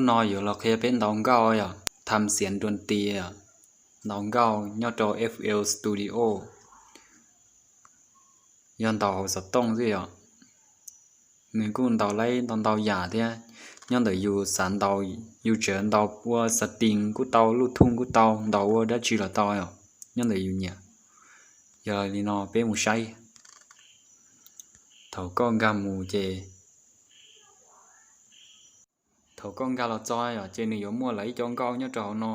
No yuav los qhia peb ntaus nkauj yom, tham xiav dua nti, ntaus nkauj nyob rau F L Studio. Yog ntaus hauv xov tooj xwb yom. Nws kuj ntaus laib ntau ntau yam thiab. Nyob ntawm yus xav ntaus, yus tseem ntaus ua setting kuj tau, luj thum kuj tau, ntaus ua dab tsi los tau yom, nyob ntawm yus nyiam. Yog li no peb mus saib. Thaum koj nkag mus ces, thaum koj nkag los txog yom, ces nws yuav muaj lawv ib co nkauj nyob rau hauv no.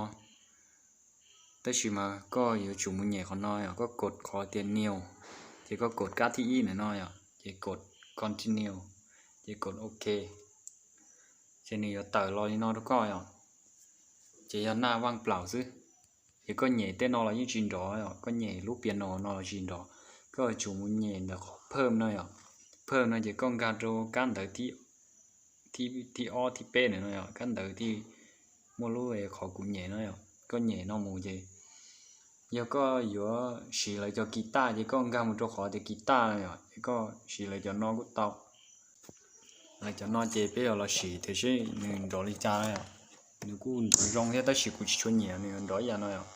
Tab sis mas koj yuav tsum mus nyem qhov no yom, koj kod qhov tias new, ces koj kod kab thib ib ntawm no yom, ces kod continue, ces kod ok. Ces nws yuav tawm los li no rau koj yom. Ces yog naj vaj plaum xwb. Ces koj nyem tej no los yeej tsis nrov yom, koj nyem lub piano no los tsis nrov. Koj yuav tsum mus nyem ntawm qhov phawj no yom. Phawj no ces koj nkag rau kab ntawv thib ob thib peb ntawm no yom, kab ntawv thib, muaj lub qhov kuv nyem no yom, koj nyem no mus ces yog koj yuav siv lawv cov kiv taj ces koj nkag mus rau qhov tias kiv taj no yom, ces koj siv lawv cov no kuj tau. Lawv cov no ces peb yuav los sim tias seb nws nrov li cas. Nws kuj nrov zoo thiab tab sis kuv tsis tshua nyiam, nws yuav nrov ib yam no yom.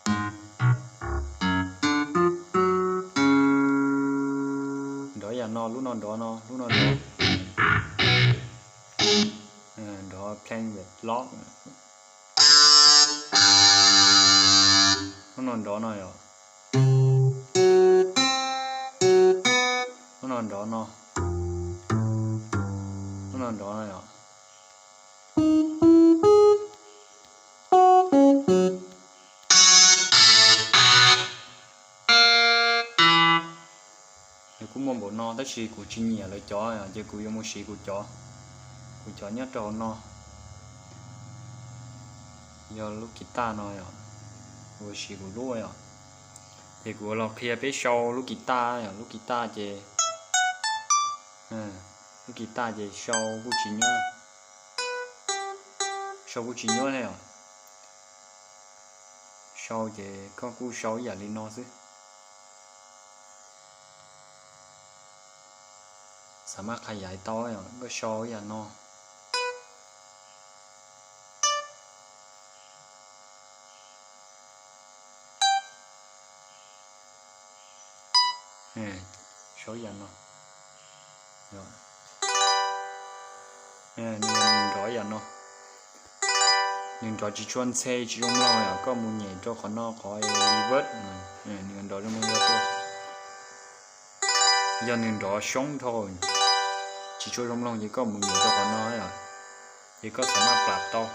Nrov ib yam no, lub no nrov no, lub no nrov, nrov playing with lock. Lub no nrov no yom. Lub no nrov no. Lub no nrov no yom. Nws kuj muaj npaum no tab sis kuv tsis nyiam lawv cov, ces kuv yuav mus siv kuv cov, kuv cov nyob rau hauv no. Yog lub kiv taj no yom, kuv siv kuv lub yom. Ces kuv los qhia peb sau lub kiv taj yom, lub kiv taj ces, lub kiv taj ces sau kuj tsis nyuaj, sau kuj tsis nyuaj thiab yom. Sau ces koj kuj sau ib yam li no xwb. Xav maj qha yaiv tau, koj sau ib yam no. Sau ib yam no. Nws nrov ib yam no. Nws nrov tsis tshua ntxhe tsis zoo mloog yom, koj mus nyem rau qhov no qhov reverb, nws nrov zoo mloog yog tuaj. Yog nws nrov soob dhau, tsis tshua zoo mloog ces koj mus nyem rau qhov no yom, ces koj xav maj plam tau.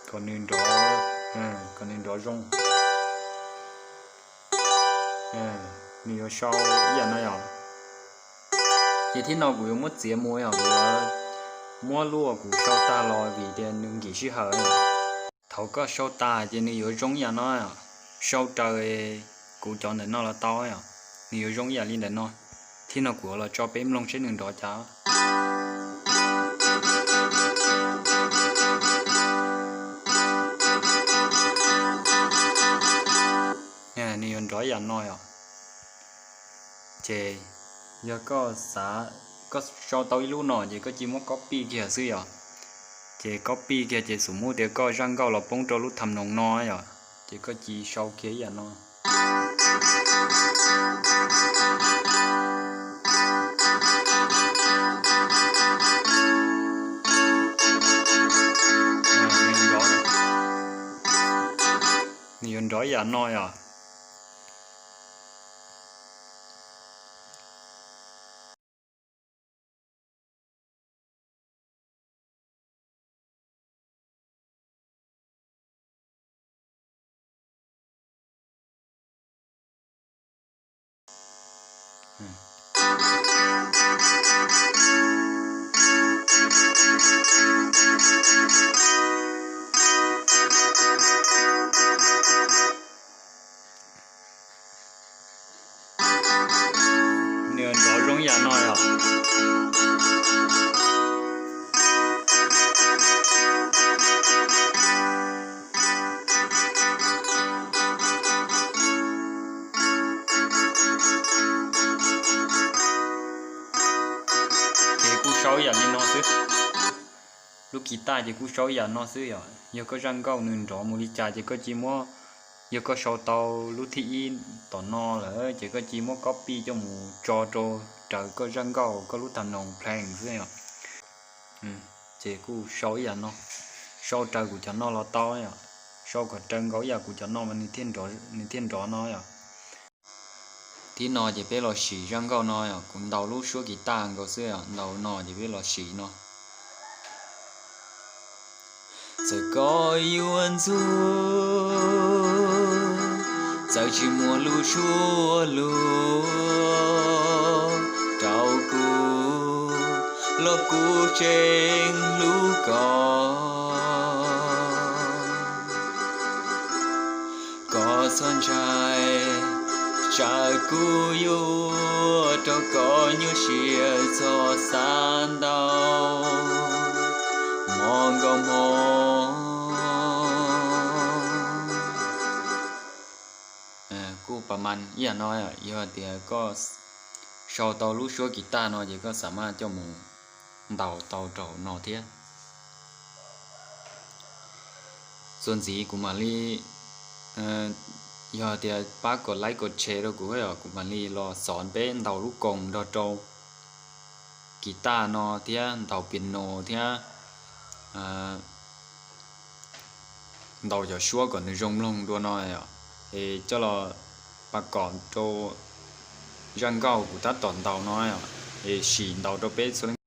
Kom nws nrov, kom nws nrov zoo. Nws yuav sau ib yam no yom. Ces thib no kuv yuav muab txiav mus yom, kuv yuav muab lub uas kuv sau tag los vim tias nws nkim sij hawm. Thaum koj sau tas ces nws yuav zoo ib yam no, sau raws kuv cov ntawm no los tau yom, nws yuav zoo ib yam li ntawm no. Thib no kuv yuav los tso peb mloog seb nws nrov cas. Nws yuav nrov ib yam no yom. Ces yog koj xav, koj sau tau ib lub no ces koj cia muab copy kiag xwb yom. Ces copy kiag ces xum muj tias koj zaj nkauj los poob rau lub tham noos no yom, ces koj cia sau kiag ib yam no. Nws yuav nrov ib yam no yom. li no xwb. Lub kiv taj ces kuj sau ib yam no xwb yom. Yog koj zaj nkauj nws nrov mus li cas ces koj cia li muab, yog koj sau tau lub thib ib tom no lawm ces koj cia li muab copy coj mus tso rau raws koj zaj nkauj koj lub tham noos plees xwb yom. Ces kuj sau ib yam no, sau raws kuv cov no los tau yom. Sau kom raws nkaus ib yam kuv cov no mas nws thiaj nrov no yom. Thib no ces peb los sim zaj nkauj no yom, kuv ntaus lub suab kiv taj nkaus xwb yom, ntaus no ces peb los sim no. Txawm koj yuav ntxub, txawm tsis muaj lub suab lug rau kuv, los kuv tseem hlub koj. Koj txhob ntshai, tsam kuv yuav rau koj nyuaj siab txhob xav ntau, hmo nkauj hmo. Kuj pas mas ib yam no, yog tias koj sau tau lub suab kiv taj no ces koj xam maj coj mus ntaus tau rau no thiab. Txuas ntxiv kuv mam li, yog tias pab kom like kom share rau kuv, kuv mam li los xov peb ntaus lub koos nrog rau kiv taj no thiab ntaus piano thiab ntaus cov suab kom nws zoo mloog dua no, es coj los pas kom rau zaj nkauj kuv tab tom ntaus no, es sim ntaus rau peb txhua leej